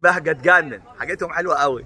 بهجة تجنن، حاجتهم حلوة قوي.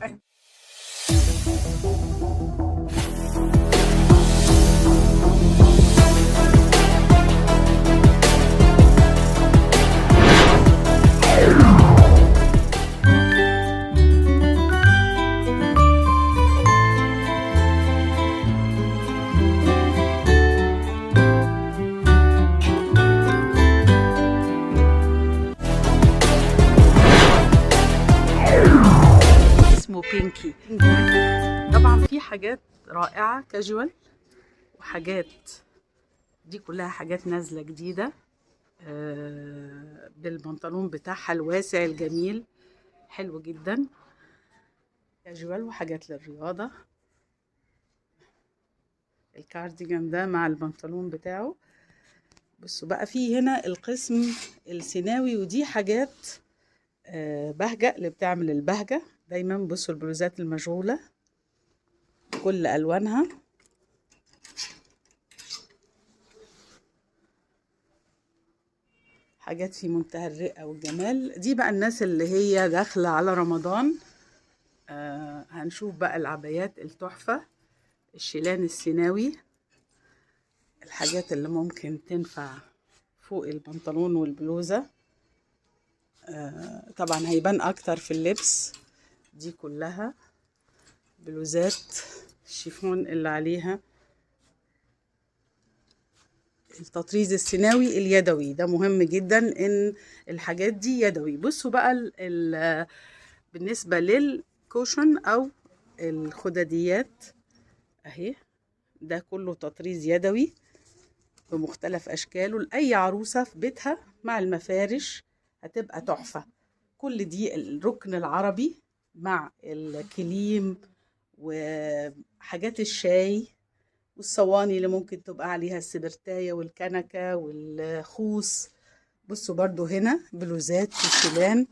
اسمه بينكي. طبعا في حاجات رائعة كاجوال، وحاجات دي كلها حاجات نازلة جديدة، بالبنطلون بتاعها الواسع الجميل، حلو جدا كاجوال، وحاجات للرياضة. الكارديجان ده مع البنطلون بتاعه. بصوا بقى في هنا القسم السيناوي، ودي حاجات بهجة اللي بتعمل البهجة دايما. بصوا البلوزات المشغولة كل ألوانها. حاجات في منتهى الرقة والجمال. دي بقى الناس اللي هي داخلة على رمضان. هنشوف بقى العبايات التحفة، الشيلان السيناوي، الحاجات اللي ممكن تنفع فوق البنطلون والبلوزة. طبعا هيبان اكتر في اللبس. دي كلها بلوزات الشيفون اللي عليها التطريز السيناوي اليدوي، ده مهم جدا ان الحاجات دي يدوي. بصوا بقى بالنسبة لل cushion او الخدديات اهي، ده كله تطريز يدوي بمختلف اشكاله. لاي عروسة في بيتها مع المفارش هتبقى تحفة. كل دي الركن العربي مع الكليم وحاجات الشاي والصواني اللي ممكن تبقى عليها السبرتاية والكنكة والخوص. بصوا برضو هنا بلوزات وشيلان،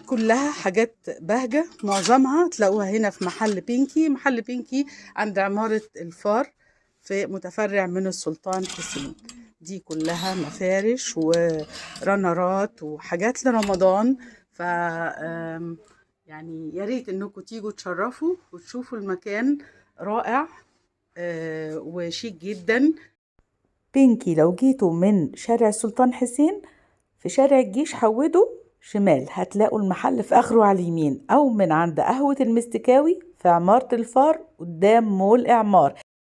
كلها حاجات بهجة، معظمها تلاقوها هنا في محل بينكي. محل بينكي عند عمارة الفار في متفرع من السلطان حسين. دي كلها مفارش ورنرات وحاجات لرمضان. يا ريت انكم تيجوا تشرفوا وتشوفوا المكان، رائع وشيك جدا. بينكي لو جيتوا من شارع السلطان حسين في شارع الجيش حودوا شمال هتلاقوا المحل في اخره على اليمين، او من عند قهوة المستكاوي في عمارة الفار قدام مول اعمار.